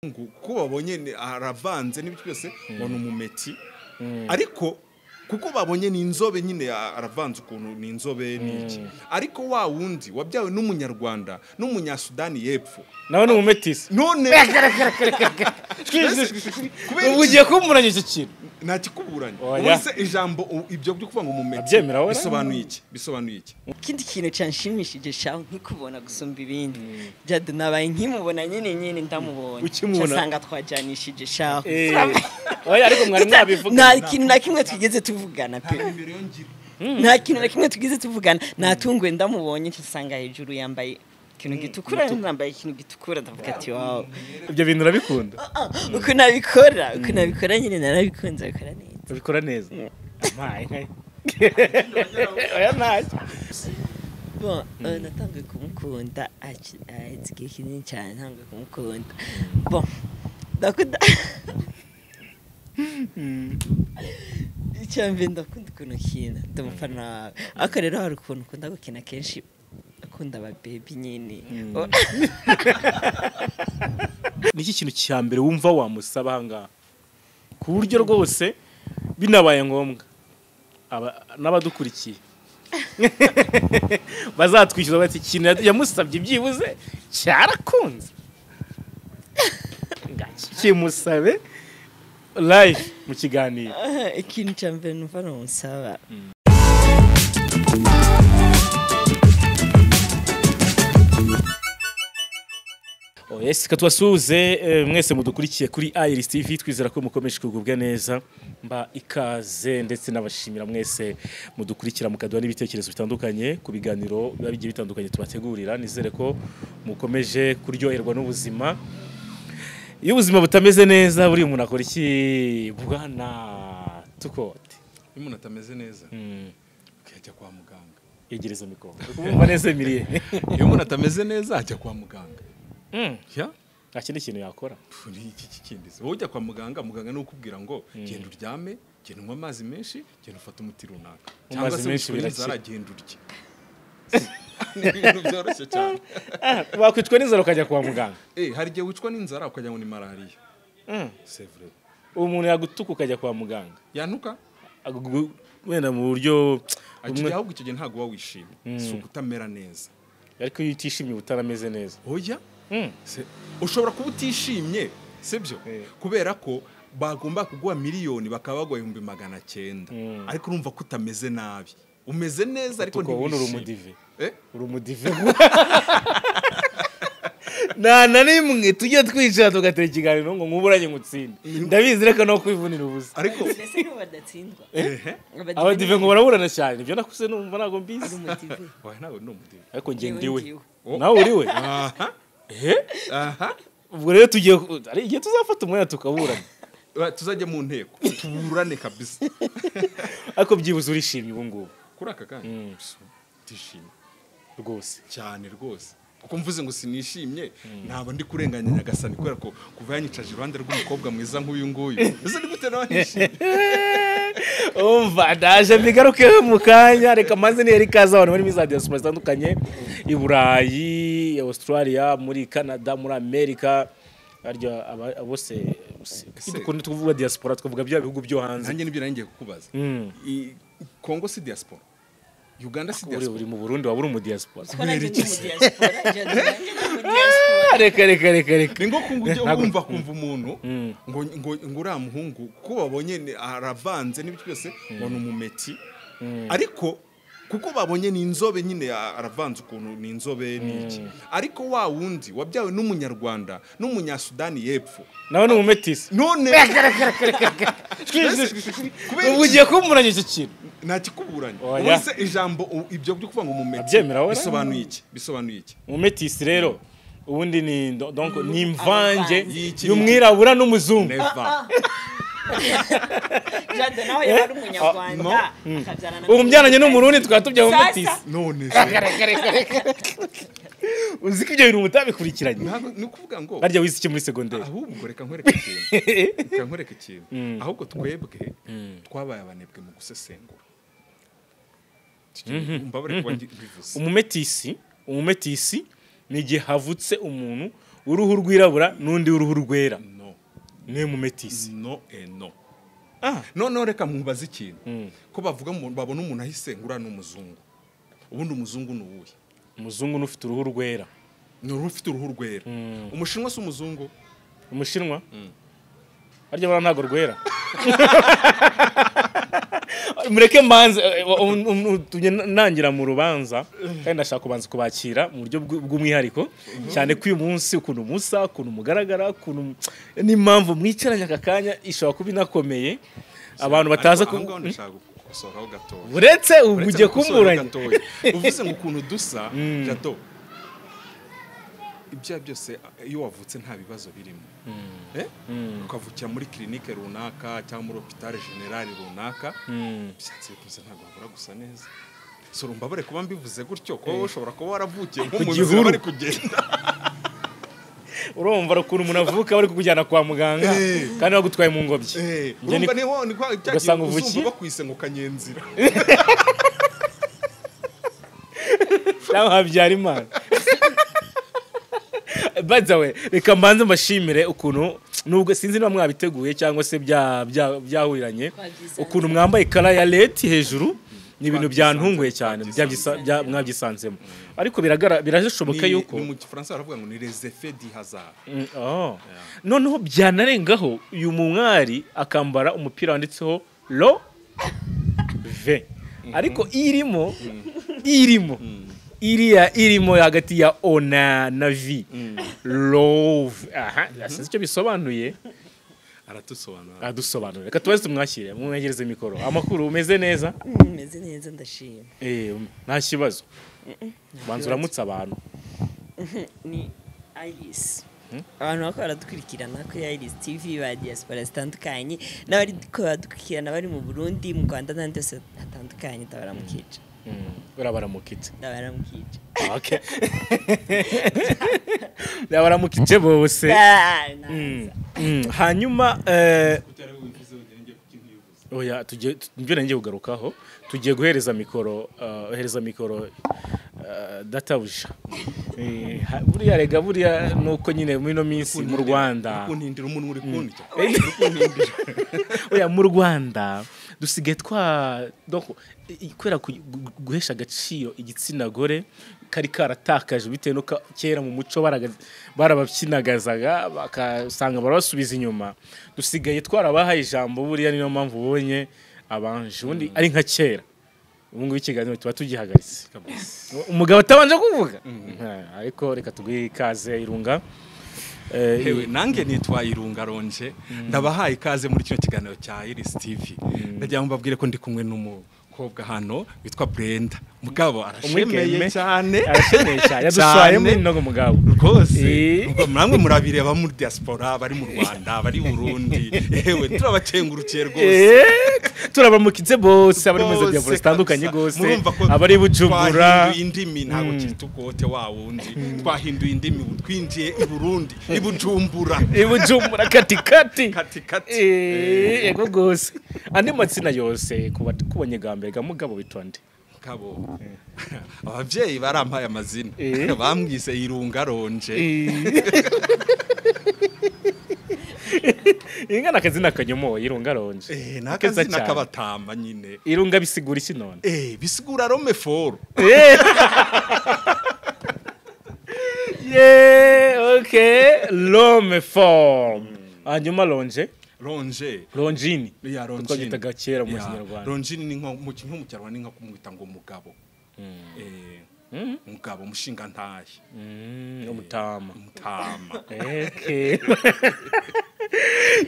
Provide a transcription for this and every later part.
Kuko babonye aravanze n'ibyo byose ngo ni umumeti, ariko kuko babonye ni inzobe nyine aravanze ukuntu ni inzobe n'iki, ariko wa wundi wabyawe n'umunyarwanda n'umunyasudani y'epfo nawe ni umumetisi. None ubu ugiye kumburanya icyo kintu? Nta kikuburanya. Ubuse ijambo ibyo byo kuvuga ngo umumeti bisobanuye iki? Bisobanuye iki? Ikindi kintu cyanshimishije shaho nkikubona gusumba ibindi, Jado nabaye nkimubona nyine ndamubonye cyasanga twajanishije shaho. Oya ariko mwari mwabivuga. Nta kintu na kimwe twigeze tuvugana pe. Nta kintu na kimwe twigeze tuvugana. Natungwe ndamubonye cyasanga hejuru yambaye ikintu gitukura, yambaye ikintu gitukura, ndavuga ati wow. Ibyo bintu urabikunda? Uko nabikora, uko nabikora nyine narabikunze, bikora neza. Ubikora neza. Mpaye. Oya ntacyo. Bon, natangiye kumukunda igihe kinini cyane, ntangiye kumukunda. Bon, ndakunda. Icyambere ndakunda ukuntu ukina, ndi umufana wawe. Ariko rero hari ukuntu ukunda gukina kenshi akunda ababebi nyine. Niki kintu cya mbere wumva wamusaba ahangaha ku buryo rwose binabaye ngombwa n'abadukurikiye bazatwishyuza bati ikintu yamusabye byibuze cyarakunze, kimusabe live mu kiganiro. Ikintu cya mbere numva namusaba Yes, katwasuze mwese mudukurikiye kuri Iris TV, twizera ko mukomeje kugubwa neza, mba ikaze ndetse nabashimira mwese mudukurikira mukaduha n'ibitekerezo bitandukanye ku biganiro biba bigiye bitandukanye tubategurira. Nizere ko mukomeje kuryoherwa n'ubuzima. Iyo ubuzima butameze neza buri umuntu akora iki bwana Tukote? Iyo umuntu atameze neza akajya kwa muganga. Yegereza mikoro. Kumva neza Emilie. Iyo umuntu atameze neza ajya kwa muganga. Ya? Nta kindi kintu yakora. Iki kindi se. Wowe ujya kwa muganga, muganga ni ukubwira ngo genda uryame, genda unywe amazi menshi, genda ufate umuti runaka. Cyangwa se menshi birakira, genda urye. Ni ibintu byoroshye cyane. Wakwicwa n'inzara ukajya kwa muganga. Hari igihe wicwa n'inzara ukajya ngo ni malaria. C'est vrai. Umuntu yagutuka ukajya kwa muganga. Yantuka? Wenda mu buryo umwe ahubwo icyo gihe ntago uba wishimye. Si ukutamera neza. Ariko iyo utishimye utarameze neza. Oya? Ushobora kuba utishimye, sibyo? Kubera ko bagomba kuguha miliyoni bakaba baguha 900,000, ariko urumva ko utameze nabi, umeze neza ariko ntiwishimye. Uri umudive. Uri umudive. Na rimwe tujye twicara tugatera ikiganiro ngo nkuburanye ngutsinde. Ndabizi reka no kwivunira ubusa. Ariko mbese nibo badatsindwa. Abadive ngo baraburana cyane, ibyo nakuze numva ntago mbizi. Uri umudive. Oya ntago ndi umudive. Ariko nge ndiwe. Nawe uriwe. Aha. Aha. Ubwo rero tugiye ari igihe tuzafata umwanya tukaburana. Tuzajya mu nteko tuburane kabisa. Ariko byibuze urishimye ubu ngubu. Kuri aka kanya ndishimye rwose cyane rwose. Kuko mvuze ngo sinishimye ntabwo ndi kurenganya Nyagasani kubera ko kuva yanyicaje iruhande rw'umukobwa mwiza nk'uyu nguyu. Ese ni gute nawe nishimye? Umva ndaje mbigaruke mu kanya, reka maze ni ikaze abantu bari muri za diaspora zitandukanye i Burayi, Australia, muri Canada, muri America, arya bose dukunda tuvuga diaspora tukavuga bya bihugu byo hanze. Nanjye nibyo nangiye kukubaza. Kongo si diaspora, Uganda si diaspora. Uri mu Burundi waba uri mu diaspora. Reka reka reka reka. Ni ngo ujye wumva kumva umuntu ngo ngo ngo uriya muhungu kuko babonye aravanze n'ibyo byose ngo ni umumeti, ariko kuko babonye ni inzobe nyine aravanze ukuntu ni inzobe n'iki, ariko wa wundi wabyawe n'umunyarwanda n'umunyasudani y'epfo nawe ni umumetisi. None ubu ugiye kumburanya icyo kintu? Nta kikuburanya. Ubuse ijambo ibyo byo kuvuga ngo umumeti bisobanuye iki? Bisobanuye iki? Umumetisi rero ubundi ni donc ni imvange y'umwirabura n'umuzungu. Jado nawe yari umunyarwanda akabyarana ubu mbyaranye n'umurundi twaba tubya umumetisi. None uzi ko ibyo bintu mutabikurikiranye. Ni ukuvuga ngo harya wize iki muri secondaire? Ahubwo reka nkwereke ikintu. Reka nkwereke ikintu. Ahubwo twebwe twabaye abanebwe mu gusesengura. Mbabare kuba mbivuze. Umumetisi ni igihe havutse umuntu Uruhu rwirabura n'undi w'uruhu rwera. No. Niwe mumetisi. No et no. Noneho reka mubaze ikintu. Ko bavuga babona umuntu ahise ngo uriya ni umuzungu. Ubundi umuzungu ni uwuhe? Umuzungu n'ufite uruhu rwera. Ni ufite uruhu rwera. Umushinwa si umuzungu? Umushinwa? Harya bara ntago rwera. Mureke mbanze nangira mu rubanza kandi ndashaka kubanza kubakira mu buryo bw'umwihariko cyane ko uyu munsi ukuntu musa, ukuntu mugaragara, ukuntu n'impamvu mwicaranye aka kanya ishobora kuba inakomeye abantu bataza ku ndashaka gukosoraho gatoya. Uretse ugiye kumburanya. Uvuze ngo ukuntu dusa Jado, ibya byose iyo wavutse nta bibazo birimo. Ukavukira muri clinique runaka cyangwa muri hôpital général runaka, byanze bikunze ntabwo wabura gusa neza. So umbabare kuba mbivuze gutyo ko ushobora kuba waravukiye nko mu nzira bari kugenda. Urumva ukuntu umuntu avuka bari kukujyana kwa muganga kandi bagutwaye mu ngobyi. Urumva niho ni kwa ugasanga uvukiye bakwise ngo kanyenzira. Nawe Habyarimana. By the way, reka mbanze mbashimire ukuntu nubwo sinzi niba mwabiteguye cyangwa se byahuriranye ukuntu mwambaye kala ya leti hejuru ni ibintu byantunguye cyane mwabyisanzemo ariko birashoboka yuko ni mu Gifaransa baravuga ngo ni les effets du hasard. Noneho byanarengaho uyu mwari akambara umupira wanditseho lo v ariko irimo iriya irimo hagati ya o na v love. Aha, sinzi icyo bisobanuye. Aradusobanura. Reka tubaze tumwakire, mumwegereze mikoro. Amakuru umeze neza? Meze neza ndashima. Nta kibazo. Banza uramutse abantu. Ni Iris. Abantu bako baradukurikirana kuri Iris TV ba diaspora zitandukanye n'abari badukurikirana bari mu Burundi, mu Rwanda n'ahandi hose hatandukanye, ndabaramukije. Urabaramukije. Ndabaramukije. Okay. Ndabaramukije bose. Hanyuma oya tugiye nibyo nangiye kugarukaho, tugiye guhereza mikoro databuja. Buriya rega buriya nuko nyine muri no minsi mu Rwanda kuntindira umuntu uri kundya. Oya mu Rwanda dusigaye twa donc kwera guhesha agaciro igitsina gore kari karatakaje bitewe no kera mu muco barababyinagazaga bakasanga barabasubiza inyuma. Dusigaye twarabahaye ijambo buriya niyo mpamvu ubonye abanje ubundi ari nka kera. Ubu ngubu ikiganiro tuba tugihagaritse umugabo atabanje kuvuga. Ariko reka tuguhe ikaze Irunga. Hewe nange nitwa Irunga Ronje, ndabahaye ikaze muri kino kiganiro cya Iris TV. Ndagira ngo mbabwire ko ndi kumwe n'umukobwa hano witwa Brenda. Mugabo arashemeye cyane. Arashemeye cyane. Yaduswaye muri no mugabo. Rwose. Ubwo namwe murabireba muri diaspora bari mu Rwanda, bari Burundi. Hewe turabacengurukiye rwose. Turabamukize bose abari muri diaspora zitandukanye gose. Abari Bujumbura. Twahinduye indimi ntago kitugote wa wundi. Twahinduye indimi twinjiye i Burundi, i Bujumbura. I Bujumbura katikati. Katikati. Yego gose. Andi matsina yose kubonye gambega mugabo bitwa nde? Kabo. Abavyeyi barampaye amazina. Bamwise Irunga Ronje. Inga nakazina kanyomoye Irunga Ronje. Nakazina kabatamba nyine. Irunga bisigura iki none? Bisigura Rome foro. Yeah, okay. L'homme fort. Hanyuma Ronje. Ronje. Ronjini. Ya Ronjini. Twagitaga kera mu Kinyarwanda. Ronjini ni nko mu Kinyarwanda ni nko kumwita ngo mugabo. Mugabo mushinga ntahe. Umutama. Umutama. Okay.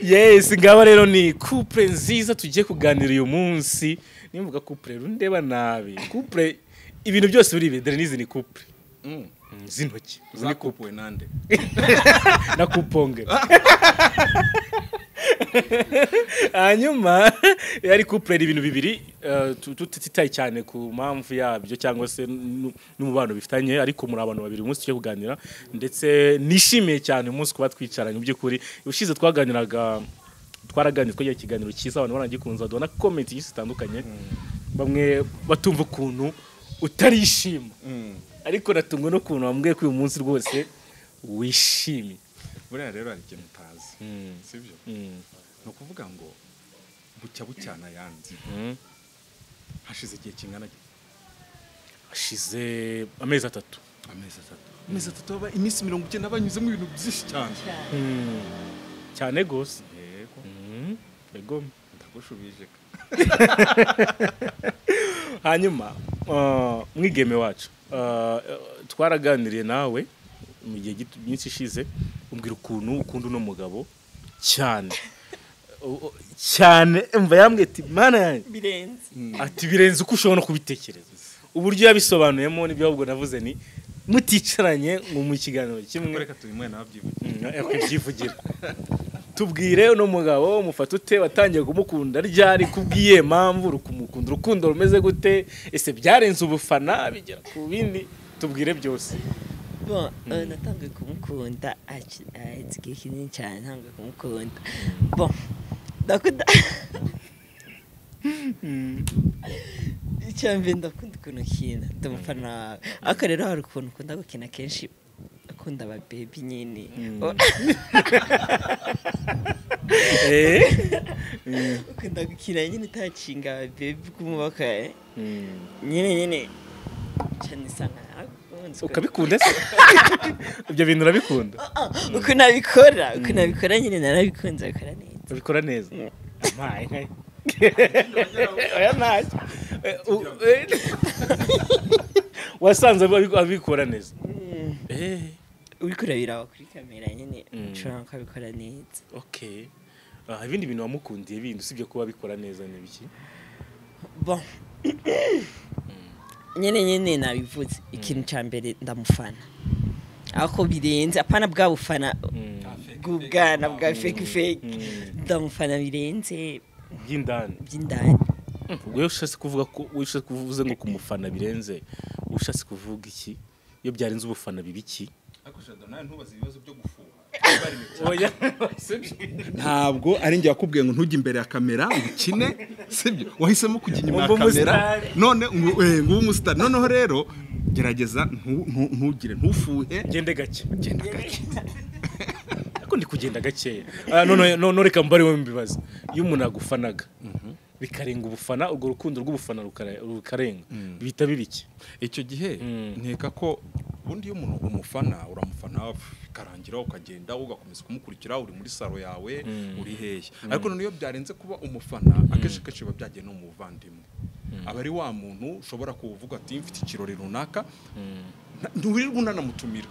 Yes, ngaba rero ni couple nziza tugiye kuganira uyu munsi. Nimvuga couple rundeba nabi. Couple ibintu byose biri ibi Denise ni couple. Zintoki. Ni couple nande. Na kuponge. Hanyuma yari couple ibintu bibiri tutitaye cyane ku mpamvu yabyo cyangwa se n'umubano bifitanye, ariko muri abantu babiri umunsi tugiye kuganira ndetse nishimiye cyane umunsi kuba twicaranye. By'ukuri ushize twaganiraga twaraganiriye twagira ikiganiro cyiza abantu barangikunza dona comment nyinshi zitandukanye, bamwe batumva ukuntu utarishima, ariko natungwe no kuntu bambwiye ko uyu munsi rwose wishimye. Buriya rero hari ikintu utazi, sibyo? Ni ukuvuga ngo bucya bucyana yanze. Hashize igihe kingana gite? Hashize amezi 3. Amezi 3. Amezi 3 aba iminsi 90 banyuzemo ibintu byinshi cyane. Cyane gose. Yego. Yego. Ndagushubije. Hanyuma mwigeme wacu twaraganiriye nawe mu gihe gito myinshi ishize, umbwira ukuntu ukunda uno mugabo cyane cyane, umva yambwiye ati mana yanjye birenze, ati birenze uko ushobora no kubitekereza. Uburyo yabisobanuyemo nibyo ahubwo navuze ni muticaranye ngo mu kiganiro kimwe reka tubimwe nabyivugira. Kubyivugira. Tubwire uno mugabo mufata ute, watangiye kumukunda ryari, kubwiye mpamvu rukumukunda, urukundo rumeze gute, ese byarenze ubufana bigera ku bindi, tubwire byose. Bon, natangiye kumukunda igihe kinini cyane, ntangiye kumukunda. Bon, ndakunda icya mbere, ndakunda ukuntu ukina, ndi umufana wawe. Ariko rero hari ukuntu ukunda gukina kenshi, akunda aba baby nyine. Ukunda gukina nyine utacinga aba baby kumubaka nyine nyine cyane isanga naragukunze. Ukabikunda se? Ibyo bintu urabikunda? Ukuntu abikora, ukuntu abikora nyine narabikunze, abikora neza. Ubikora neza. Amaye nka oya ntacyo. Wasanze abikora neza. Uriko urabiraba kuri kamera nyine ushobora ko abikora neza. Okay. Ibindi bintu wamukundiye bindi usibye kuba abikora neza ni biki? Bon, nyine nyine nabivuze, ikintu cya mbere ndamufana, ariko birenze, apana bwa bufana bw'ubwana bwa fake fake, ndamufana birenze by'indani. By'indani. Ubwo iyo ushatse kuvuga ko ushatse kuvuze ngo kumufana birenze, ushatse kuvuga iki? Iyo byarenze ubufana biba iki? Ariko Jado nawe ntubaze ibibazo byo gufuha. Oya. Ntabwo ari njye wakubwiye ngo ntujye imbere ya kamera ngo ukine, sibyo? Wahisemo kujya inyuma ya Ngo ube kamera umusitari. None ngo ube umusitari. Noneho rero gerageza ntugire ntufuhe, gende gake. Genda gake. Ariko ndi kugenda gakeya. None reka mbare wowe mbibaza. Iyo umuntu agufanaga bikarenga ubufana, urwo rukundo rw'ubufana rukarenga, bihita biba iki? Icyo gihe nkeka ko ubundi iyo umuntu umufana, uramufana bikarangira ukagenda ugakomeza kumukurikira uri muri salo yawe, uri hehe. Ariko noneho iyo byarenze kuba umufana, akenshi kenshi biba byagiye no mu buvandimwe, aba ari wa muntu ushobora kuvuga ati mfite ikirori runaka, ntiwirirwa unanamutumira,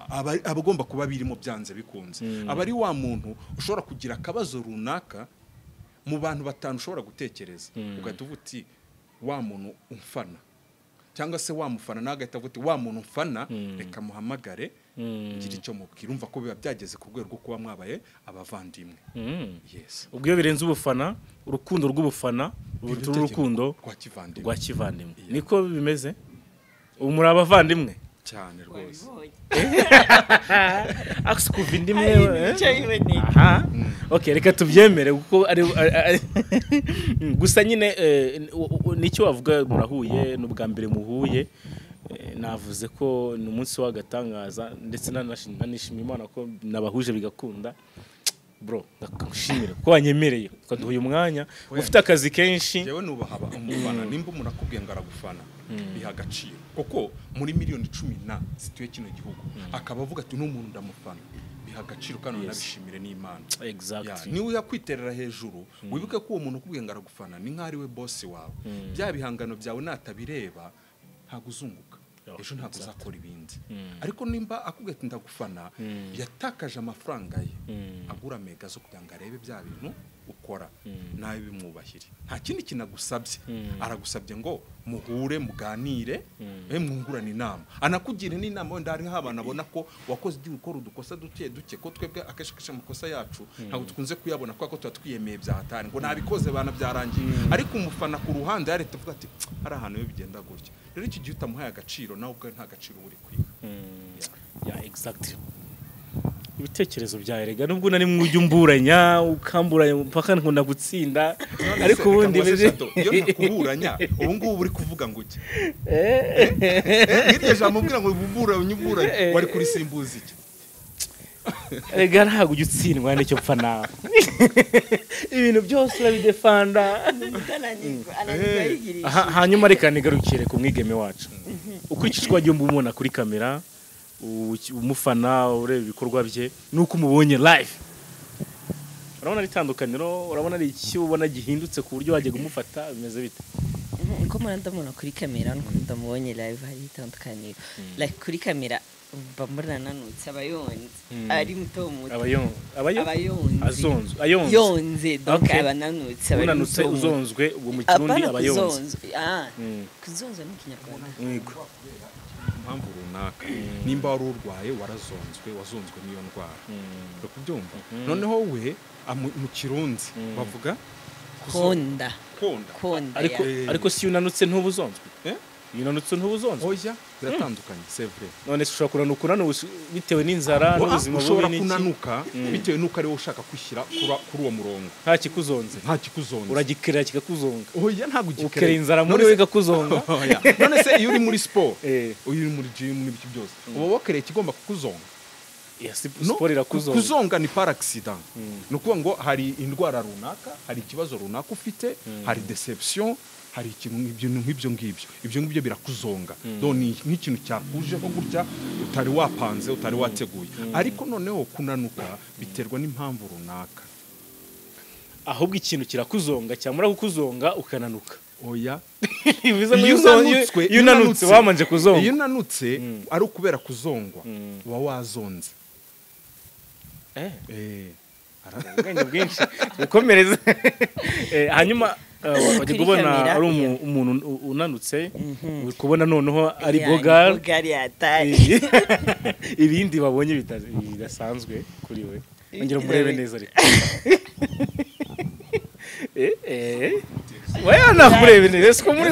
aba agomba kuba birimo byanze bikunze. Aba ari wa muntu ushobora kugira akabazo runaka mu bantu 5 ushobora gutekereza, ugahita uvuga uti wa muntu umfana, cyangwa se wa mufana nawe agahita avuga uti wa muntu umfana, reka muhamagare ngire icyo mubwira. Urumva ko biba byageze ku rwego rwo kuba mwabaye abavandimwe. Yes. Ubwo iyo birenze ubufana, urukundo rw'ubufana ruruta urukundo rwa kivandimwe. Rwa kivandimwe. Niko bimeze? Ubu muri abavandimwe? Cyane rwose. Akisi kuva indi imwe. Aha. Okay, reka tubyemere kuko ari gusa nyine nicyo wavuga, murahuye n'ubwa mbere muhuye. Navuze ko ni umunsi w'agatangaza, ndetse nanishimiye Imana ko nabahuje bigakunda. Bro, ndakushimira ko wanyemereye ukaduha uyu mwanya, ufite akazi kenshi. Jewe nubaha umufana, nimba umuntu akubwiye ngo aragufana biha agaciro, kuko muri miliyoni 10 zituye kino gihugu akaba avuga ati n'umuntu ndamufana, biha agaciro kandi unabishimire n'Imana. Niwe yakwiterera hejuru, wibuke ko uwo muntu ukubwiye ngo aragufana ni nk'aho ari we boss wawe. Bya bihangano byawe natabireba ntabwo uzunguka, ejo ntabwo uzakora ibindi. Ariko nimba akubwiye ati ndagufana, yatakaje amafaranga ye agura mega zo kugira ngo arebe bya bintu ukora, nawe bimwubahire. Nta kindi kintu agusabye, aragusabye ngo muhure muganire, mwungurane inama, anakugire n'inama. Wenda hari nk'abantu abona ko wakoze ibyo ukora udukosa duke duke, ko twebwe akenshi kenshi amakosa yacu ntabwo dukunze kuyabona kubera ko tuba twiyemeye bya hatari ngo nabikoze bana byarangiye. Ariko umufana ku ruhande yareta avuga ati hari ahantu iyo bigenda gutya. Rero icyo gihe utamuhaye agaciro, nawe ubwawe nta gaciro uri kwiha. Yeah, exactly. Ibitekerezo bya erega nubwo nari mwujya umburanya ukamburanya mpaka nkunda gutsinda, ariko ubundi iyo ntakuburanya ubu ngubu uri kuvuga ngo iki? Iryo jambo ubwira ngo uburanye uburanye wari kurisimbuza iki? Rega ntabwo ujya utsindwa n'icyo mpfa nawe. Ibintu byose urabidefanda. Utananirwa, ananirwa yigirisha. Aha, hanyuma reka nigarukire ku mwigeme wacu. Ukurikije uko wagiye umubona kuri kamera, umufana ureba ibikorwa bye, nuko umubonye live, urabona ari itandukaniro? Urabona ari iki ubona gihindutse ku buryo wajya kumufata? Bimeze bite? Uko mpora ndamubona kuri kamera nuko ndamubonye live hari itandukaniro. Like kuri kamera mba mbona ananutse, aba yonze, ari muto muto. Abayo Aba yonze. Azonzwe, ayonze. Yonze, donc Okay. aba ananutse, aba ari Unanutse, muto muto. uzonzwe, ubwo mu Kirundi Apana aba yonze. kuzonzwa, ah, kuzonzwa ni Ikinyarwanda. Yego. Impamvu runaka, nimba wari urwaye, warazonzwe, wazonzwe n'iyo ndwara, uri kubyumva? Noneho we mu Kirundi bavuga Konda. Konda. Konda. Ariko Ya. ariko si unanutse ntuba uzonzwe? Eh? Iyo unanutse ntuba uzonzwe? Oya, biratandukanye, c'est vrai. None se ushobora kunanuka unanutse bitewe n'inzara n'ubuzima bubi Ushobora n'iki? kunanuka bitewe n'uko ari wowe ushaka kwishyira kuri uwo murongo. Nta kikuzonze. Nta kikuzonze. Uragikerera kikakuzonga. Oya, ntabwo Ukerera ugikerera. inzara muri we ikakuzonga. Oya. None se iyo uri muri siporo, Eh. iyo uri muri gym n'ibiki byose, uba wakereye ikigomba kukuzonga? Ya, No, siporo irakuzonga. Kuzonga ni par accident. Ni ukuvuga ngo hari indwara runaka, hari ikibazo runaka ufite, hari déception, hari ikintu nk'ibyo nk'ibyo ngibyo, ibyo ngibyo birakuzonga. Donc ni nk'ikintu cyakujeho gutya utari wapanze, utari wateguye. Ariko noneho kunanuka biterwa n'impamvu runaka. Ahubwo ikintu kirakuzonga, cyamara kukuzonga ukananuka. Oya. Bivuze ngo Iyo iyo unanutse wamanje kuzonga. Iyo unanutse ari ukubera kuzongwa, uba wazonze. Eh. Eh. Ubwenge bwinshi, ukomereze. Hanyuma wajya Kuri kubona kamera, ari umuntu unanutse, uri kubona noneho ari Ya, ni bogar. Bogari yataye. Ibindi babonye bidasanzwe kuri we, ongera umurebe neza. Ariko wewe nakurebe neza siko muri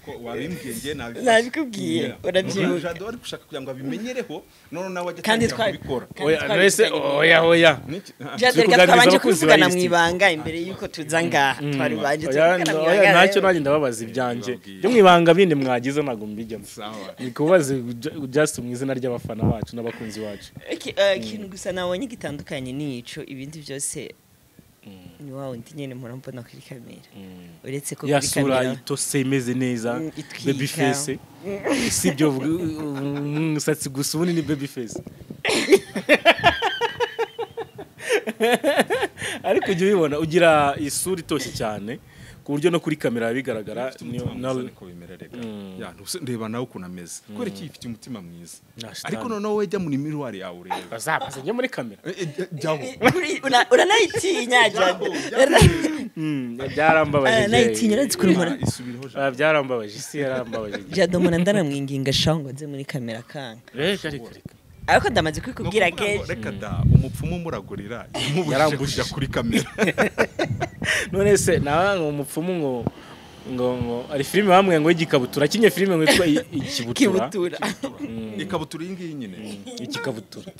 Ko wabimbwiye, njye nabifashe. Nabikubwiye, Yeah. urabyibuka. Jado ari gushaka kugira ngo abimenyereho, none nawe ajye Kandi atangira kubikora. kandi Oya, nese twabivuganye. oya, oya. Niki? Jado, Turi reka kuganiriza twabanje abakunzi ba kubivugana mu Iris TV. ibanga imbere y'uko tuza ngaha, twari banje Oya, tuvugana mu oya, ibanga ntacyo. Rero. Nanjye ndababaza ibyanjye Babwiye. byo mu ibanga, bindi mwagize ntabwo mbijyamo. Sawa. Ni kubaza just mu izina ry'abafana bacu n'abakunzi bacu. Okay, ikintu gusa nabonye gitandukanye ni ico, ibindi byose ni wa wundi nyene mpora mbona kuri kamera, uretse ko Ya kuri sura kamera itose, imeze neza. Itwika. Baby face, si ibyo, umusatsi gusa, ubundi ni baby face. Ariko ujya ubibona ugira isura itoshye cyane ku buryo no kuri kamera bigaragara. Ufite umutima mwiza, niko bimera rega. Ya, ndeba nawe ukuntu ameze, kubera iki yifitiye umutima mwiza. Na shitani. Ariko noneho we jya muri miroir yawe urebe. Bazabaza njye muri kamera. Jyaho. Uranayitinya, Jado. Byarambabaje. Uranayitinya, uretse ukuntu Isubireho, Jado. Ah, byarambabaje, isi yarambabaje. Jado mpora ndanamwinginga shaho ngo nze muri kamera kanga. Reka, reka, reka. Ariko ndamaze kubikubwira Ni ukuvuga ngo kenshi. Reka da, umupfumu umuragurira yamubujije Yarambujije. kujya kuri kamera. None se nawe ngo umupfumu ngo ari filime bamwe ngo y'igikabutura, akinye filime ngo yitwa Ikibutura. Kibutura. Ikabutura iyi ngiyi nyine. Igikabutura.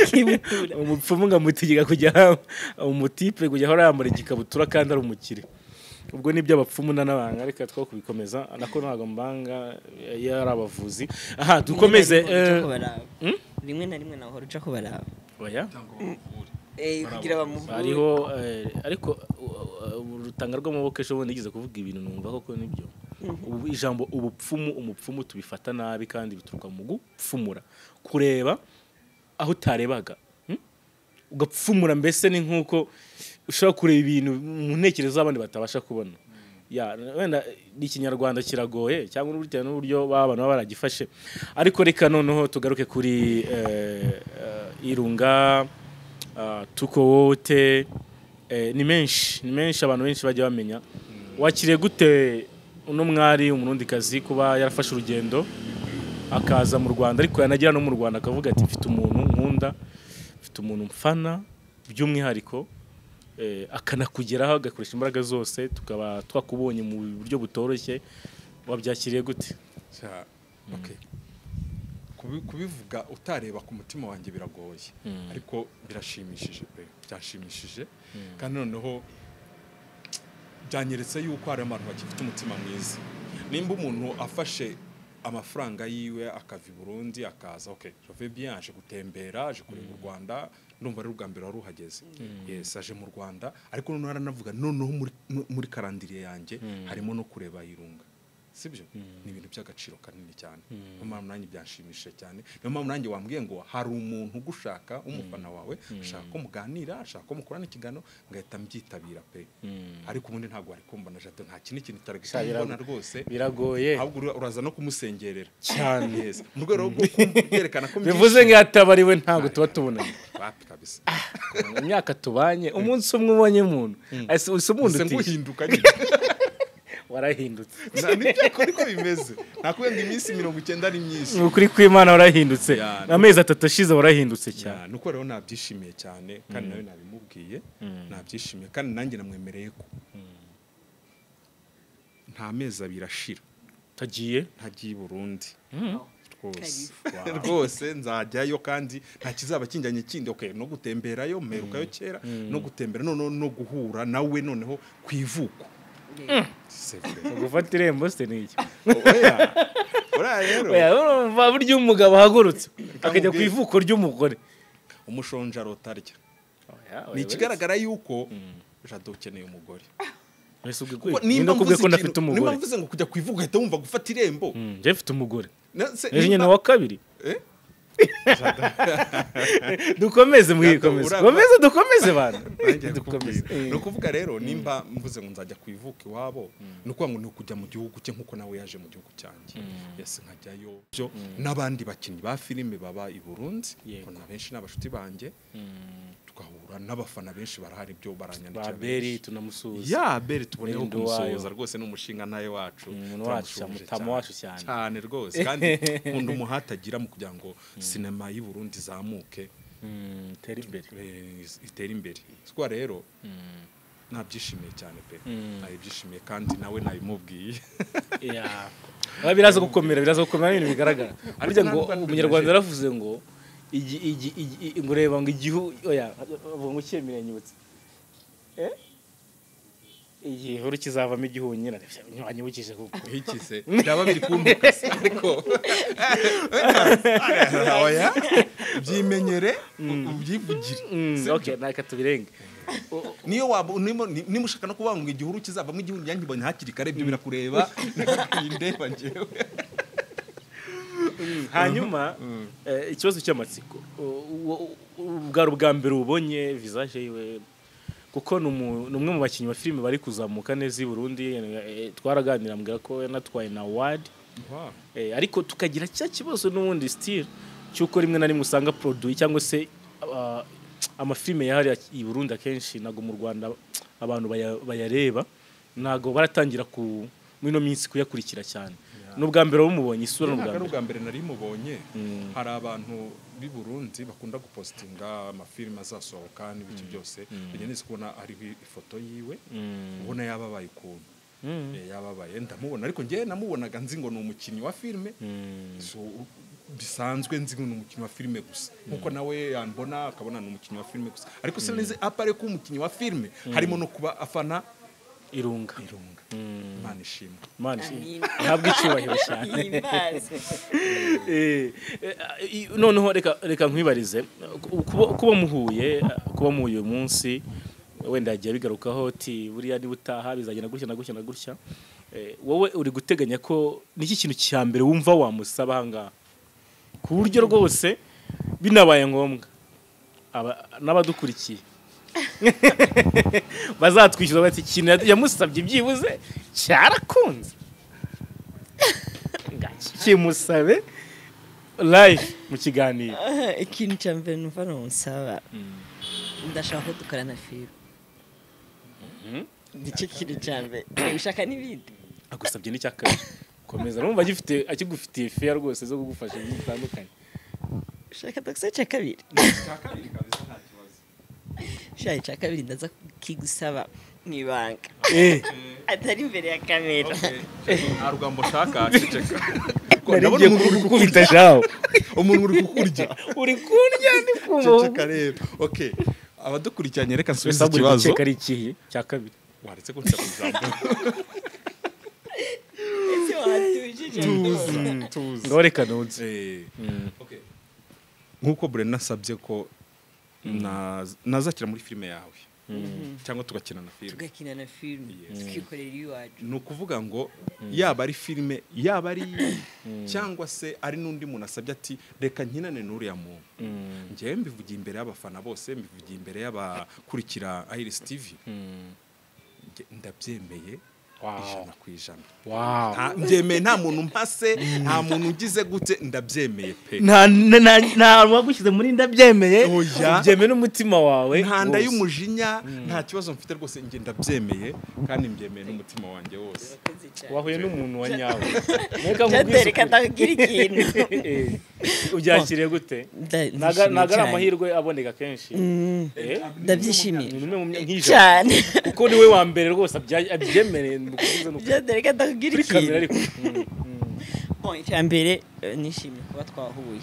Kibutura. Umupfumu ngo amutegeka kujya, umutipe kujya ahora yambara igikabutura kandi ari umukire. Ubwo nibyo abapfumu n'abanga, reka two kubikomeza nako ntabwo mbanga iyo ari abavuzi. Aha dukomeze. Rimwe na rimwe uja kubaraba. Rimwe na rimwe nahora uja kubaraba. Oya. Cyangwa bamuvure. Kugira bamuvure. Hariho ariko urutanga rw'amaboko ejo bundi yigeze kuvuga ibintu numva koko nibyo. Ubu ijambo ubupfumu, umupfumu, tubifata nabi kandi bituruka mu gupfumura, kureba aho utarebaga. Ugapfumura mbese ni nk'uko ushobora kureba ibintu mu ntekerezo z'abandi batabasha kubona. Ya, wenda ni Ikinyarwanda kiragoye cyangwa bitewe n'uburyo baba abantu baba baragifashe. Ariko reka noneho tugaruke kuri Irunga, Tuko Wote. Ni menshi, ni menshi, abantu benshi bajya bamenya. Wakiriye gute uno mwari Umurundikazi kuba yarafashe urugendo akaza mu Rwanda, ariko yanagera no mu Rwanda akavuga ati mfite umuntu nkunda, mfite umuntu mfana by'umwihariko, akanakugeraho agakoresha imbaraga zose, tukaba twakubonye mu buryo butoroshye? Wabyakiriye gute? Okay. Kubivuga utareba ku mutima wanjye biragoye, ariko birashimishije pe, byashimishije. Kandi noneho byanyeretse yuko hari abantu bagifite umutima mwiza. Nimba umuntu afashe Amafaranga yiwe akava i Burundi akaza, okay, je vais bien, aje gutembera, aje kureba u Rwanda, ndumva ari ubwa mbere wari uhageze. Yes, aje mu Rwanda, ariko noneho aranavuga noneho muri calendrier yanjye harimo no kureba Irunga, sibyo? Ni ibintu by'agaciro kanini cyane. Niyo mpamvu nanjye byanshimishije cyane, niyo mpamvu nanjye wambwiye ngo hari umuntu ugushaka w'umufana wawe, ashaka ko muganira, ashaka ko mukorana ikiganiro, ngahita mbyitabira pe. Ariko ubundi ntabwo wari kumbona Jado, nta kindi kintu cyari kumbona rwose. Biragoye. Ahubwo uraza no kumusengerera cyane. Yes, mu rwego rwo kwerekana ko bivuze ngo yatabariwe ntabwo tuba tubonanye. Wapi kabisa. Imyaka tubanye umunsi umwe ubonye umuntu ese umuntu uti nguhinduka nyine. Warahindutse. Nibyo ariko bimeze. Nakubwiye ngo iminsi 90 ari myinshi. Ni ukuri kw'Imana warahindutse. Amezi 3 ashize warahindutse cyane. Nuko rero nabyishimiye cyane kandi nawe nabimubwiye, nabyishimiye kandi nanjye namwemereye ko nta mezi 2 ashira tagiye ntagiye i Burundi. Rwose rwose nzajyayo kandi nta kizaba kinjyanye kindi. Okay, no gutemberayo mperukayo kera, no gutembera no no guhura nawe noneho kwivuko. Gufata irembo se ni iki? Oya. Ora rero. Oya, urumva buryo umugabo ahagurutse akajya ku ivuko ry'umugore. Umushonja rotarya. Ni ikigaragara yuko Jado ukeneye umugore. Nimba mvuze ko ndafite umugore. Nimba mvuze ngo kujya ku ivuko ahita wumva gufata irembo. Nje mfite umugore. Ejo nyine wa kabiri. Dukomeze mwikomeze. Komeze dukomeze bana. Dukomeze. No kuvuga rero nimba mvuze ngo nzajya kwivuka iwabo, nuko ngo nukujya mu gihugu cye nkuko nawe yaje mu gihugu cyanjye. Yes, nkajyayo byo nabandi bakinyi ba filime baba i Burundi, ko na benshi n'abashuti banjye. Tukahura n'abafana benshi barahari byo baranyandikira. Ba Beri tunamusuhuza. Ya Beri tuboneyeho kumusuhuza rwose n'umushinga ntaye wacu. Umuntu wacu mutamo wacu cyane. Cyane rwose kandi nkunda umuhatagira mu kugira ngo sinema y'u Burundi izamuke, itere imbere. Itere imbere. Siko rero nabyishimiye cyane pe. Nabyishimiye kandi nawe nabimubwiye. Yeah. Biraza gukomera, biraza gukomera ibintu bigaragara. Burya ngo umunyarwanda yaravuze ngo igi ngureba ngo igihu oya avuga ngo cyemere nyibutse igihuru kizavamo igihunyira nyibukije kuko ikise byaba biri kumbuka ariko oya byimenyere ubyivugire. Okay, naka tubirenge. Niyo waba nimushaka no kuvuga ngo igihuru kizavamo igihunyira nkibonye hakiri kare ibyo birakureba ndeba njyewe. Hanyuma ikibazo cy'amatsiko ubwa bwa mbere ubonye visage yiwe, kuko ni umwe mu bakinnyi ba filime bari kuzamuka neza i Burundi, twaraganira mbwira ko yanatwaye na award. Ariko tukagira cya kibazo n'ubundi style cy'uko rimwe na rimwe usanga produit cyangwa se amafilime yahari i Burundi akenshi nago mu Rwanda abantu bayareba nago baratangira ku muri no minsi kuyakurikira cyane. N'ubwa mbere bumubonye isura n'ubwa mbere nari mubonye. Hari abantu b'i Burundi bakunda gupostinga amafilime azasohoka n'ibiki byose, nigeze kubona ari ifoto yiwe ubona yababaye ukuntu yababaye ndamubona, ariko ngewe namubonaga nzi ngo ni umukinnyi wa filime, so bisanzwe nzi ngo ni umukinnyi wa filime gusa nkuko nawe yambona akabona ni umukinnyi wa filime gusa, ariko sinzi apare ko umukinnyi wa filime harimo no kuba afana Irunga. Imana ishimwe. Imana ishimwe. Ntabwo icyubahiro cyane. Noneho reka nkwibarize kuba muhuye uyu munsi wenda yagiye bigarukaho ati buriya niba utaha bizagenda gutya na gutya na gutya, wowe uri guteganya ko niki kintu cya mbere wumva wamusaba aha ngaha ku buryo rwose binabaye ngombwa n'abadukurikiye bazatwishyuza bati ikintu yamusabye byibuze cyarakunze, kimusabe live mu kiganiro. Ikintu cya mbere numva namusaba, ndashaka ko dukorana filime. Nicyo kintu cya mbere ushaka n'ibindi agusabye n'icya kabiri komeza numva agifite akigufitiye fear rwose zo kugufasha ibintu bitandukanye. Ushaka ndagusaba icya kabiri? Icya kabiri kabisa nta kibazo. Shayi icya kabiri ndaza kigusaba mu ibanga atari imbere ya kamera. Nta rugambo ushaka ceceka. Ndabona umuntu uri gukubita jawo, umuntu uri kukurya, uri kurya ndi kumva. Ceceka rero. Okay, abadukurikiranye reka nsubize ikibazo. Ceceka ari ikihe cya kabiri? Waretse kunca ku ijambo. Ese Tuza, tuza. Ngaho reka nunze. Okay. Nkuko Brenda asabye ko nazakira muri filime yawe cyangwa tugakina na filime, tugakina na filime, tukikorera iwacu. Ni ukuvuga ngo yaba ari filime, yaba ari cyangwa se ari n'undi muntu asabye ati reka nkinane n'uriya muntu, njyewe mbivugiye imbere y'abafana bose, mbivugiye imbere y'abakurikira Iris TV, ndabyemeye 100%. Mbyemeye, nta muntu mpase, nta muntu ugize gute, ndabyemeye pe. Nta wagushyize muri ndabyemeye, ubyemeye n'umutima wawe. Nta nda y'umujinya, nta kibazo mfite rwose, njye ndabyemeye kandi mbyemeye n'umutima wanjye wose. Wahuye n'umuntu wa nyawe. Reka ndakugira ikintu. Ubyakiriye gute? Ntago ari amahirwe aboneka kenshi. Ndabyishimiye cyane kuko ni we wa mbere rwose abyemereye. Reka ndakugira ikintu. Bon, icya mbere nishimiye kuba twahuye,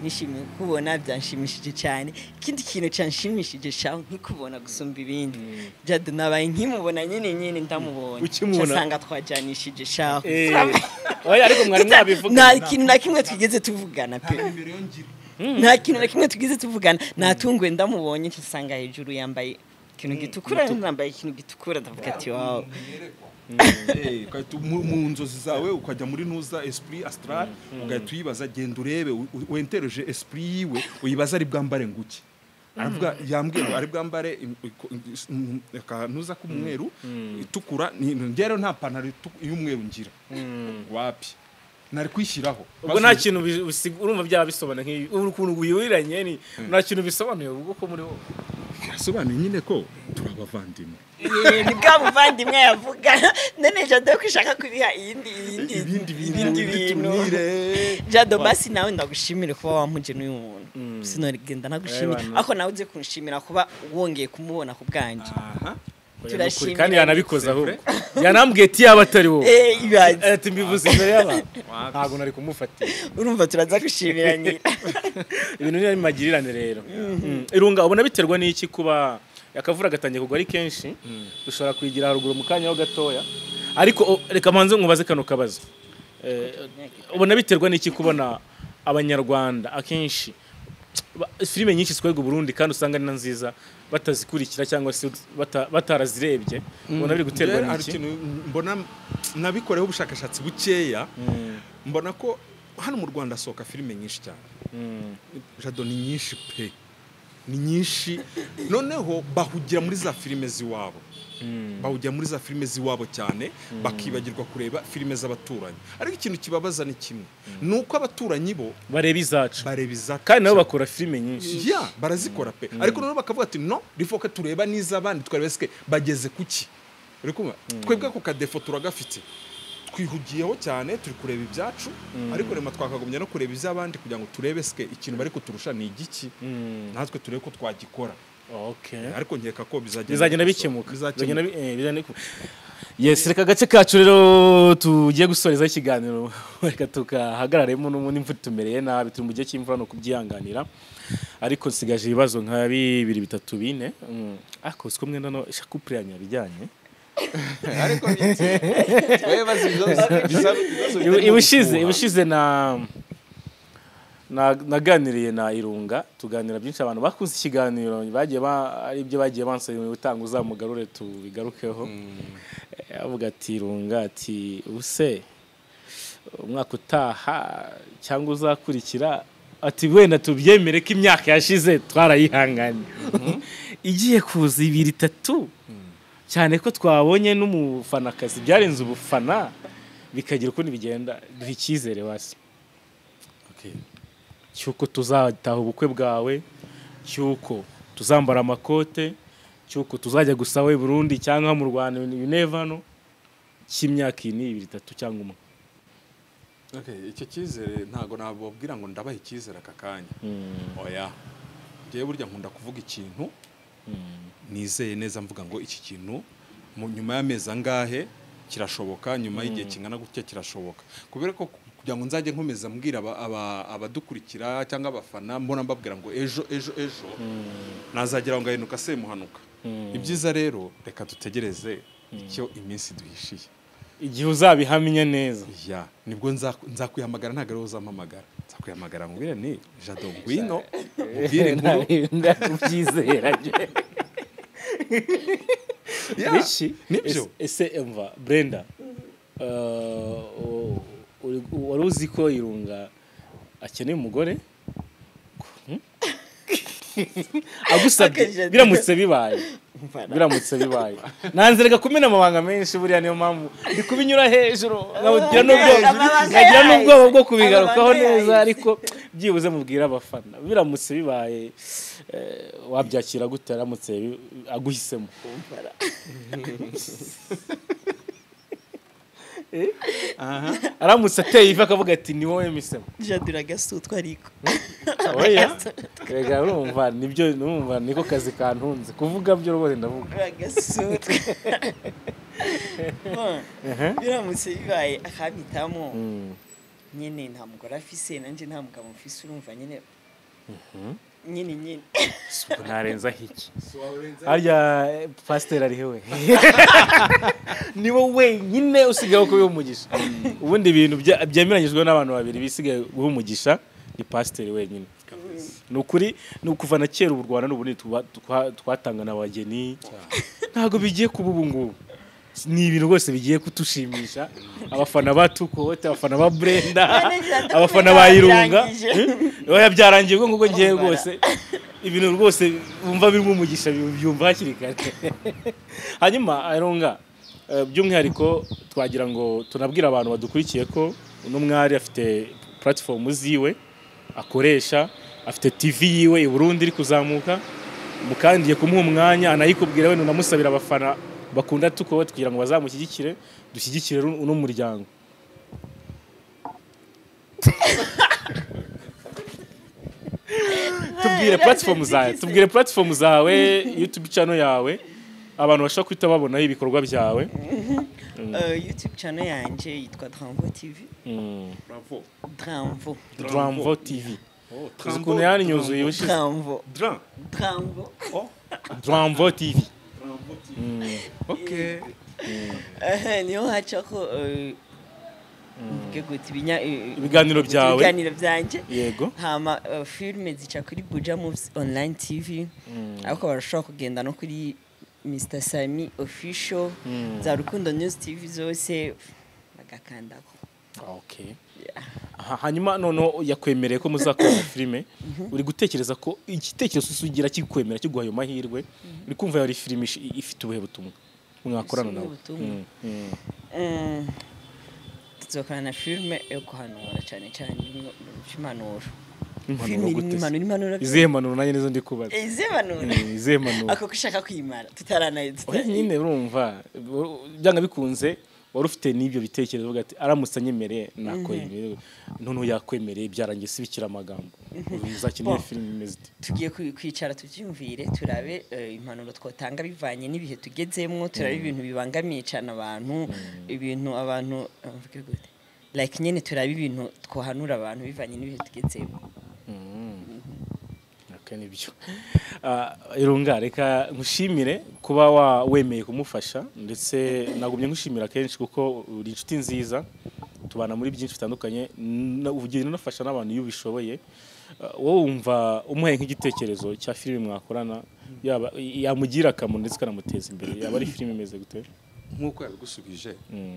nishimiye kubona, byanshimishije cyane. Ikindi kintu cyanshimishije cyane nkikubona gusumba ibindi, Jado nabaye nkimubona nyine ndamubonye cyasanga twajyanishije shaho. Oya, ariko mwari mwabivuga. Nta kintu na kimwe twigeze tuvugana pe, nta kintu na kimwe twigeze tuvugana. Natunguwe ndamubonye cyasanga hejuru yambaye ikintu gitukura, yambaye ikintu gitukura, ndavuga ati wow. Mu nzozi zawe ukajya muri ntuza esprit astral, ugahita uyibaza, genda urebe wentereje esprit yiwe, uyibaza ari bwambare nguki. Aravuga yambwiye ari bwambare ntuza k'umweru itukura, ngero nta pantaro y'umweru ngira wapi nari kwishyiraho. Ubwo nta kintu urumva byaba bisobanuye nk'ibi ukuntu wiwiranye, ni nta kintu bisobanuye ubwo ko muri wowe yasobanuye nyine ko turabavandimwe. Ni bwa muvandimwe yavuga. None Jado ko ishaka kubiha ibindi bintu. Jado basi nawe ndagushimire kuba wampuje n'uyu muntu, sinogenda nagushimira ako nawe uze kunshimira kuba wongeye kumubona ku bwanjye. Turashimira kandi yanabikoze ahubwo yanambwiye ati yaba atari wowe ati mbivuze imbere y'abantu ntago nari kumufatira. Urumva turaza gushimira nyira. Ibintu ni magirirane rero. Irunga ubona biterwa n'iki kuba akavura gatangiye kugwa ari kenshi, dushobora kwigira haruguru mu kanya ho gatoya, ariko reka manze nkubaze kano kabazo. Ubona biterwa n'iki kubona abanyarwanda akenshi filime nyinshi zikorerwa Burundi kandi usanga ari na nziza batazikurikira cyangwa se batarazirebye? Ubona biri guterwa n'iki? Mbona nabikoreho ubushakashatsi bukeya, mbona ko hano mu Rwanda soka filime nyinshi cyane. Jado ni nyinshi pe, ni nyinshi. Noneho bahugira muri za filime ziwabo, bahugira muri za filime ziwabo cyane, bakibagirwa kureba filime z'abaturanyi. Ariko ikintu kibabaza ni kimwe, nuko abaturanyi bo bareba izacu, kandi nabo bakora filime nyinshi. Ya barazikora pe, ariko noneho bakavuga ati no rifoka tureba n'izabandi tukareba sike bageze kuki. Uri kumva twebwe ako kadefo turagafite, twihugiyeho cyane turi kureba ibyacu, ariko rema twakagombye no kureba iby'abandi kugira ngo turebe sike ikintu bari kuturusha ni igiki, natwe turebe ko twagikora. Okay. Ariko nkeka ko bizagenda bikemuka. Yes, reka gace kacu rero tugiye gusoreza ikiganiro, reka tukahagararemo n'ubundi imvura tumereye nabi, turi mu gihe cy'imvura no kubyihanganira, ariko nsigaje ibibazo nka 2 3 4. Ariko siko mwenda no couple yanyu bijyanye. Ariko wewe bazi ibibazo ibushize na naganiriye na Irunga, tuganira byinshi, abantu bakunze ikiganiro bagiye ari ibyo bagiye bansaba gutanga uzamugarure tubigarukeho. Avuga ati Irunga ati use umwaka utaha cyangwa uzakurikira ati wenda tubyemere ko imyaka yashize twarayihanganye, igiye kuza 2 3 cyane ko twabonye n'umufanakazi byarenze ubufana bikagira ukundi bigenda, duha icyizere basi cyuko tuzataha ubukwe bwawe, cyuko tuzambara amakote, cyuko tuzajya gusaba i Burundi cyangwa mu Rwanda, you never know, cy'imyaka 2 3 cyangwa umwe. Okay, icyo cyizere ntago nababwira ngo ndabaha icyizere aka kanya. Oya, ngiye burya nkunda kuvuga ikintu nizeye neza, mvuga ngo iki kintu nyuma y'amezi angahe kirashoboka, nyuma y'igihe kingana gutya kirashoboka, kubera ko kugira ngo nzajye nkomeza mbwira abadukurikira cyangwa abafana, mbona mbabwira ngo ejo ejo ejo nazagira ngo ngahinduka semuhanuka. Ibyiza rero reka dutegereze icyo iminsi duhishiye. Igihe uzabihamya neza. Ya, nibwo nzakwihamagara, ntabwo ari wowe uzampamagara, nzakwihamagara mubwire ni Jado ngwino mubwire inkuru. Ndakubyizera. Ya, Biki? Nibyo. Ese emva Brenda, wari uzi ko Irunga akeneye umugore? Agusabye Okay, Jado. biramutse bibaye, biramutse bibaye, nanze reka kumena amabanga menshi, buriya niyo mpamvu ndi kubinyura hejuru nkagira n'ubwoba, Amabanga nkagira yayo. n'ubwoba bwo kubigarukaho Amabanga neza, yayo. ariko byibuze mubwire abafana, biramutse bibaye, wabyakira gute aramutse aguhisemo? Aramutse ateye ivi akavuga ati ni wowe misemo. Jado uragasutwa ariko. Oya, rega urumva nibyo, urumva niko kazi kantunze kuvuga byo rwose ndavuga. Uragasutwa. Bon, biramutse bibaye akampitamo, nyine nta mugore afise, nanjye nta mugabo mfise, urumva nyine nyine nyine. Suko narenzaho iki? Harya pasiteri ari hewe? Ni wowe wenyine usigaye wo kubiha umugisha. Ubundi ibintu byemeranyijwe n'abantu babiri bisigaye guha umugisha ni pasiteri wenyine. Ni ukuri, ni ukuva na kera ubu Rwanda n'ubundi twatangana abageni, ntabwo bigiye kuba ubu ngubu. Ni ibintu rwose bigiye kutushimisha, abafana ba Tukote, abafana ba Brenda, abafana ba Irunga. Oya, byarangiye ubwo ngubwo. Ngiye rwose, ibintu rwose wumva birimo umugisha byumva hakiri kare. Hanyuma Irunga, by'umwihariko twagira ngo tunabwire abantu badukurikiye ko uno mwari afite platform ziwe akoresha, afite TV yiwe i Burundi iri kuzamuka, mukandiye kumuha umwanya anayikubwira we, unamusabira abafana bakunda Tukote kugira ngo bazamushyigikire, dushyigikire uno muryango. Tubwire platform zawe, tubwire platform zawe, YouTube channel yawe, abantu bashobora guhita babonaho ibikorwa byawe. YouTube channel yanjye yitwa Dramvo TV. Bravo. Dramvo. Dramvo TV. Oh, Uzi ukuntu yanyuzuye ubushize? Dramvo. Dran. Dramvo. Oh, Dramvo TV. Dramvo TV. Okay. Niho hacako mvuge gute Ibiganiro byawe. Ibiganiro byanjye. Yego. Hama filime zica kuri Buja Movies Online TV, ariko barashobora kugenda no kuri Mr Sami Official, za Rukundo News TV zose bagakandako. Okay. Aha, hanyuma noneho yakwemereye ko muzakora filime, uri gutekereza ko igitekerezo ugira kikwemera kiguha ayo mahirwe, uri kumva yari filime ifite ubuhe butumwa mwakorana nawe? Ubutumwa? Tuzokorana filime yo guhanura cyane cyane impanuro. Impanuro Filime gute se? impanuro, impanuro. Izihe mpanuro? Nanjye nizo ndi kubaza. Izihe mpanuro? Izihe mpanuro? Ako kushaka kwimara tutaranaye. Oya, nyine urumva byanga bikunze wari ufite n'ibyo bitekerezo uvuga ati aramutse anyemereye nakora ibi, noneho yakwemereye byarangiye sibikira amagambo, muzakeneye Bon. filime imeze ite? Tugiye kwicara tubyumvire, turabe impanuro twotanga bivanye n'ibihe tugezemwo, turabe ibintu bibangamiye cyane abantu, ibintu abantu mvuge gute, like nyine turabe ibintu twohanura abantu bivanye n'ibihe tugezemo. Okay, nibyo. Irunga, reka nkushimire kuba wemeye kumufasha, ndetse nagumye nkushimira kenshi kuko uri inshuti nziza, tubana muri byinshi bitandukanye, ugenda unafasha n'abantu iyo ubishoboye. Wowe wumva umuhaye nk'igitekerezo cya filime mwakorana, yaba yamugira akamaro ndetse ikanamuteza imbere, yaba ari filime imeze gute? Nk'uko yabigusubije,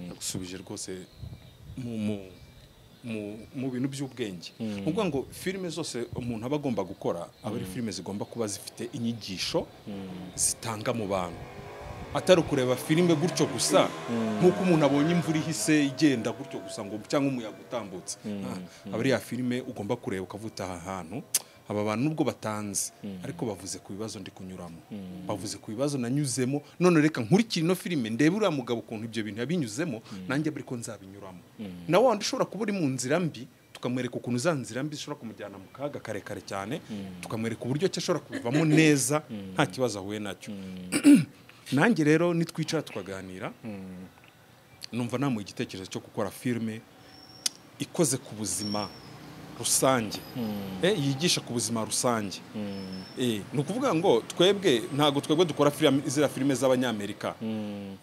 yagusubije rwose mu bintu by'ubwenge. Ni ukuvuga ngo filime zose umuntu aba agomba gukora aba ari filime zigomba kuba zifite inyigisho zitanga mu bantu, atari ukureba filime gutyo gusa nk'uko umuntu abonye imvura ihise igenda gutyo gusa ngo cyangwa umuyaga utambutse. Aba ari ya filime ugomba kureba ukavuta aha hantu aba bantu nubwo batanze ariko bavuze ku bibazo ndi kunyuramo, bavuze ku bibazo nanyuzemo, none reka nkurikire ino filime ndebe uriya mugabo ukuntu ibyo bintu yabinyuzemo, nanjye ariko nzabinyuramo. Na wa wundi ushobora kuba uri mu nzira mbi, tukamwereka ukuntu za nzira mbi zishobora kumujyana mu kaga karekare cyane, tukamwereka uburyo ki ashobora kubivamo neza nta kibazo ahuye nacyo. Nanjye rero nitwicara tukaganira, numva namuha igitekerezo cyo gukora filime ikoze ku buzima rusange, yigisha ku buzima rusange. Ni ukuvuga ngo twebwe ntabwo twebwe dukora ziriya filime z'abanyamerika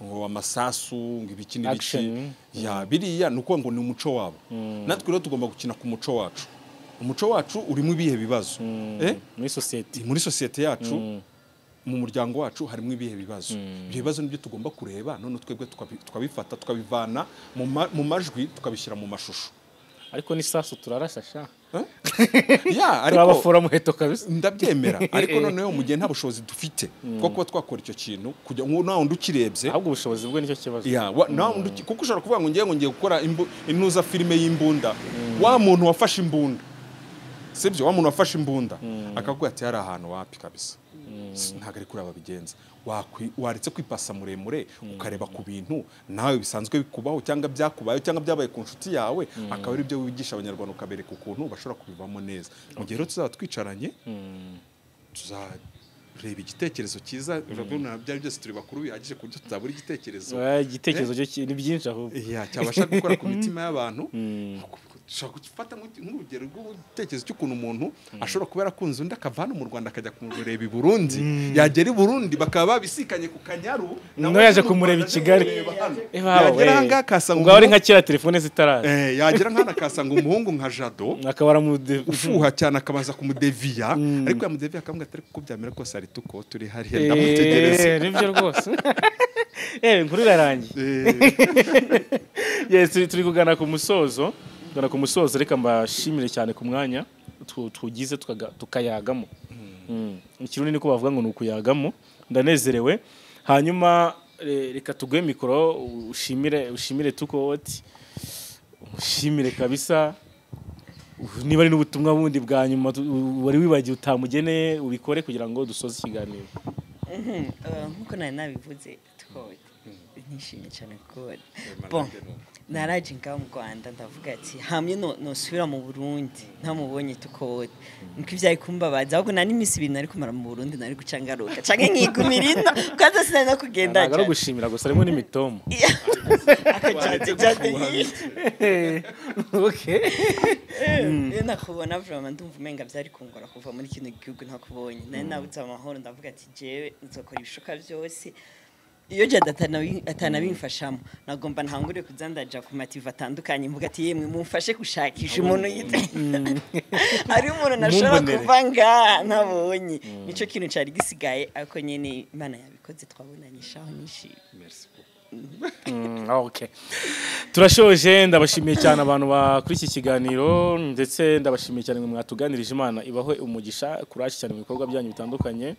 ngo amasasu, ngo ibiki n'ibiki. Action. Ya biriya ni ukuvuga ngo ni umuco wabo. Natwe rero tugomba gukina ku muco wacu. Umuco wacu urimo ibihe bibazo? Muri sosiyete. Muri sosiyete yacu, mu muryango wacu harimo ibihe bibazo? Ibyo bibazo nibyo tugomba kureba, none twebwe tukabifata, tukabivana mu majwi, tukabishyira mu mashusho. Ariko n'isasu turarasa sha. Ya, ariko Turabafura muheto kabisa. Ndabyemera, ariko noneho mu gihe nta bushobozi dufite bwo kuba twakora icyo kintu, kujya ngo nawe undi ukirebye. Ahubwo ubushobozi bwe nicyo kibazo. Ya, nawe undi kuko ushobora kuvuga ngo ngiye gukora intuza filime y'imbunda, wa muntu wafashe imbunda, sibyo, wa muntu wafashe imbunda akavuga ati hari ahantu wapi kabisa. Ntabwo ari kuri aba bigenza. Waretse kwipasa muremure, ukareba ku bintu nawe bisanzwe bikubaho, cyangwa byakubayeho, cyangwa byabaye ku nshuti yawe, akaba ari byo wigisha Abanyarwanda, ukabereka ukuntu bashobora kubivamo neza. Mu gihe rero tuzaba twicaranye, tuzareba igitekerezo cyiza. Urabona, byari byose turi bakuru bihagije ku buryo tutabura igitekerezo. Igitekerezo cyo ni byinshi ahubwo. Ya, cyabasha gukora ku mitima y'abantu. Ushobora gufata nk'urugero rw'igitekerezo cy'ukuntu umuntu ashobora kuba yarakunze undi, akava hano mu Rwanda akajya kumureba i Burundi, yagera i Burundi bakaba babisikanye ku Kanyaru, nawe Nawe yaje aje mu kumureba Rwanda, i Kigali. aje kumureba hano. Bawe, Yagera ahangaha akasanga ubwo ari umuhungu- nka kera telefone zitaraza. Yagera nk'hano akasanga umuhungu nka Jado akaba aramude ufuha cyane, akabanza kumudeviya, ariko yamudeviya akamubwira ati ariko uko byamera kose hari tuko turi hariya, ndamutegereza. Nibyo rwose. Inkuru irarangiye. Yes, turi kugana ku musozo, reka mbashimire cyane ku mwanya tugize tukayagamo. Ikirundi niko bavuga ngo ni ukuyagamo. Ndanezerewe. Hanyuma reka tuguhe mikoro, ushimire Tukoti, ushimire kabisa. Niba ari n'ubutumwa bundi bwa nyuma wari wibagiwe utamugeneye, ubikore kugira ngo dusoze ikiganiro. Nkuko nari nabivuze, Tukoti, nishimye cyane kubona. Bon, naraje ngaho mu Rwanda, ndavuga ati hamwe no nosubira mu Burundi ntamubonye Tukoti, niko ivyari kumbabaza. Ahubwo nari iminsi 2 nari kumara mu Burundi, nari guca ngaruka canke nkigumira ino, kwanza sinari no kugenda. Ntabwo ari ugushimira gusa, harimo n'imitomo. Akajade jade. Okay. Iyo nakubona vraiment ndumva umenga vyari kungora kuva muri kino gihugu ntakubonye. Nari nabuze amahoro, ndavuga ati jewe nzokora ibishoka byose. Iyo jada atanabimfashamo, nagomba ntangure kuza ndaja ku ma TV atandukanye, mvuga ati yemwe mumfashe gushakisha umuntu yitwa, ari umuntu nashobora Mumbonere. kuva ngaha ntabonye. Nico kintu cari gisigaye, ariko nyene Imana yabikoze, twabonanye shaho, nishimye. Merci beaucoup. Okay. Turashoje, ndabashimiye cyane abantu bakuri iki kiganiro, ndetse ndabashimiye cyane mwe mwatuganirije. Imana ibahe umugisha, kuraje cyane mu bikorwa byanyu bitandukanye.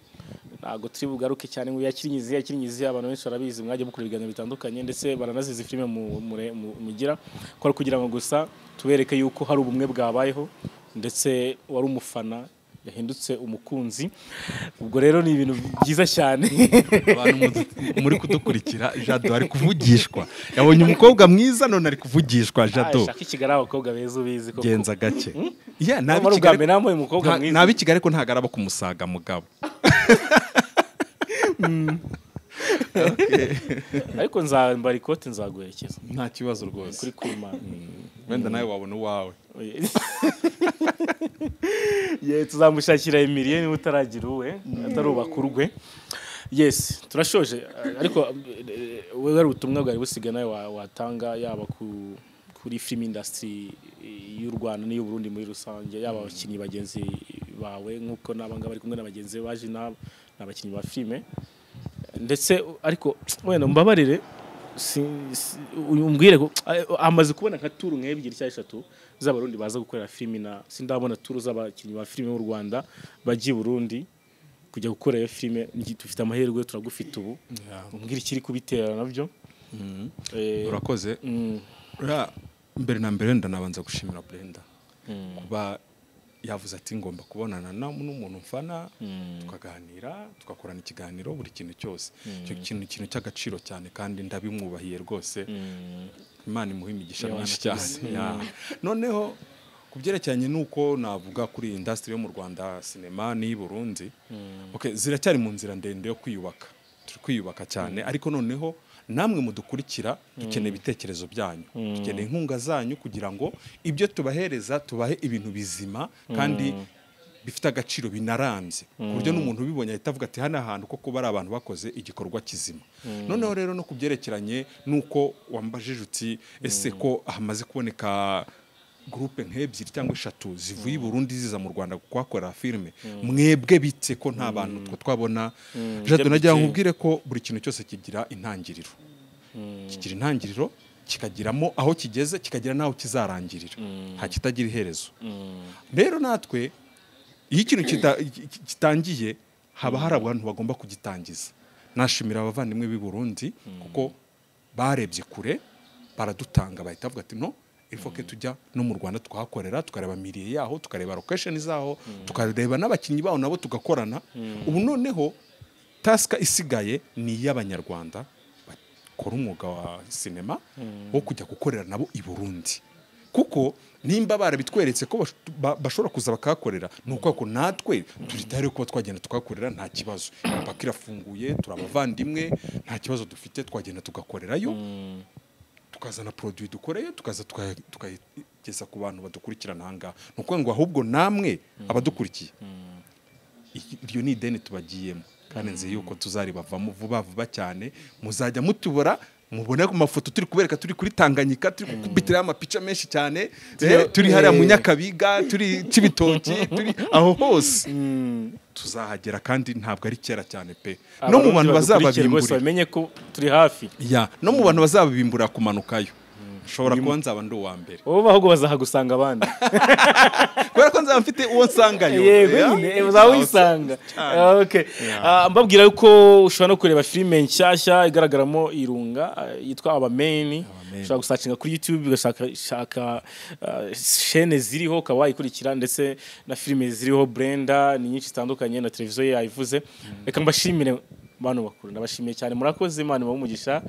Ntabwo turi bugaruke cyane ngo yakirinyizi yakirinyizi, abantu benshi barabizi, mwajya mukora ibiganiro bitandukanye, ndetse baranazizi filime mugira ko ari kugira ngo gusa tubereke yuko hari ubumwe bwabayeho, ndetse wari umufana yahindutse umukunzi. Ubwo rero ni ibintu byiza cyane. Abantu muri kudukurikira, Jado ari kuvugishwa, yabonye umukobwa mwiza none ari kuvugishwa. Jado, Shaka i Kigali abakobwa beza, ubizi koko. Genza gake. Ya, Nabi ubwa nabi mbere nambaye umukobwa mwiza. Nabi Kigali ko ntabwo araba kumusaga mugabo. Ariko nzambara ikoti, nzaguherekeza. Nta kibazo rwose. Kuri kuma. Wenda nawe wabona uwawe. Ye, tuzamushakira Emilie niba utaragira uwe, atarubaka urwe. Yes, turashoje, ariko wowe hari ubutumwa bwari busigaye nawe watanga, yaba kuri film industry y'u Rwanda n'iy'u Burundi muri rusange, yaba abakinnyi bagenzi bawe, nk'uko n'aba ngaba bari kumwe na bagenzi be baje ni abakinnyi ba filime, ndetse ariko wenda mbabarire, umbwire ko amaze kubona nka tour nk'ebyiri cyangwa eshatu z'Abarundi baza gukorera filime, na sindabona tour z'abakinnyi ba filime b'u Rwanda bagiye i Burundi kujya gukora iyo filime. Dufite amahirwe, turagufite ubu, umbwire ikiri kubitera nabyo. Urakoze. Mbere na mbere ndanabanza gushimira Brenda kuba yavuze ati ngomba kubonana n'umuntu mfana, tukaganira, tugakorana ikiganiro, buri kintu cyose. Icyo kintu ni ikintu cy'agaciro cyane, kandi ndabimwubahiye rwose. Imana imuhe imigisha Yohana myinshi cyane. kabisa. Ya. Noneho ku byerekeranye n'uko navuga kuri industry yo mu Rwanda, sinema n'i Burundi, okay, ziracyari mu nzira ndende yo kwiyubaka. Turi kwiyubaka cyane, ariko noneho Namwe mudukurikira, dukeneye ibitekerezo byanyu, dukeneye inkunga zanyu kugira ngo ibyo tubahereza tubahe ibintu bizima kandi bifite agaciro, binarambye, ku buryo n'umuntu ubibonye ahita avuga ati: "Hano hantu koko bari abantu bakoze igikorwa kizima." Noneho rero no ku byerekeranye n'uko wambajije uti: "Ese ko hamaze kuboneka groupe nk'ebyiri cyangwa eshatu zivuye i Burundi ziza mu Rwanda kuhakorera filime, mwebwe bitse ko nta bantu two twabona?" Jado, nagira ngo nkubwire ko buri kintu cyose kigira intangiriro, kigira intangiriro, kikagiramo aho kigeze, kikagira n'aho kizarangirira. Nta kitagira iherezo. Rero natwe iyo ikintu kitangiye, haba hari abantu bagomba kugitangiza. Nashimira abavandimwe b'i Burundi kuko barebye kure, baradutanga, bahita bavuga ati: "No il faut que tujya no mu Rwanda tukahakorera, tukareba milieu yaho, tukareba location zaho, tukareba n'abakinnyi baho, nabo tugakorana." Ubu noneho task isigaye ni iy'Abanyarwanda bakora umwuga wa sinema wo kujya gukorera nabo i Burundi, kuko nimba barabitweretse ko bashobora kuza bakahakorera, ni ukuvuga ko natwe turi tayari kuba twagenda tukahakorera, nta kibazo. Imipaka irafunguye, turi abavandimwe, nta kibazo dufite. Twagenda tugakorerayo, tukazana produit dukoreyo, tukaza tukayigeza ku bantu badukurikirana aha ngaha. Ni ukuvuga ngo ahubwo namwe abadukurikiye, iryo ni ideni tubagiyemo, kandi nzi yuko tuzaribavamo vuba vuba cyane. Muzajya mutubura, mubone ku mafoto turi kubereka turi kuri Tanganyika, turi gukubitiraho amapica menshi cyane, turi hariya mu Nyakabiga, turi Cibitoki, turi aho hose. Tuzahagera kandi ntabwo ari kera cyane pe. No mu bantu Abarundi badukurikiye rwose bazababimbura bamenye ko turi hafi. Ya, no mu bantu bazababimbura kumanukayo, nshobora kuba nzaba ndi uwa mbere. Wowe ahubwo bazahagusanga abandi. Kubera ko nzaba mfite uwo nsangayo. Yego. Ya? Nyine uzaba wisanga. Cyane. Okay. Mbabwira yuko ushobora no kureba filime nshyashya igaragaramo Irunga, yitwa Abameni. Ushobora gusearchinga kuri YouTube, ugashaka shaka chaîne ziriho, ukaba wayikurikira, ndetse na filime ziriho Brenda ni nyinshi zitandukanye, na televiziyo ye yayivuze. Reka mbashimire, bantu bakuru, ndabashimiye cyane, murakoze, Imana ibahe umugisha.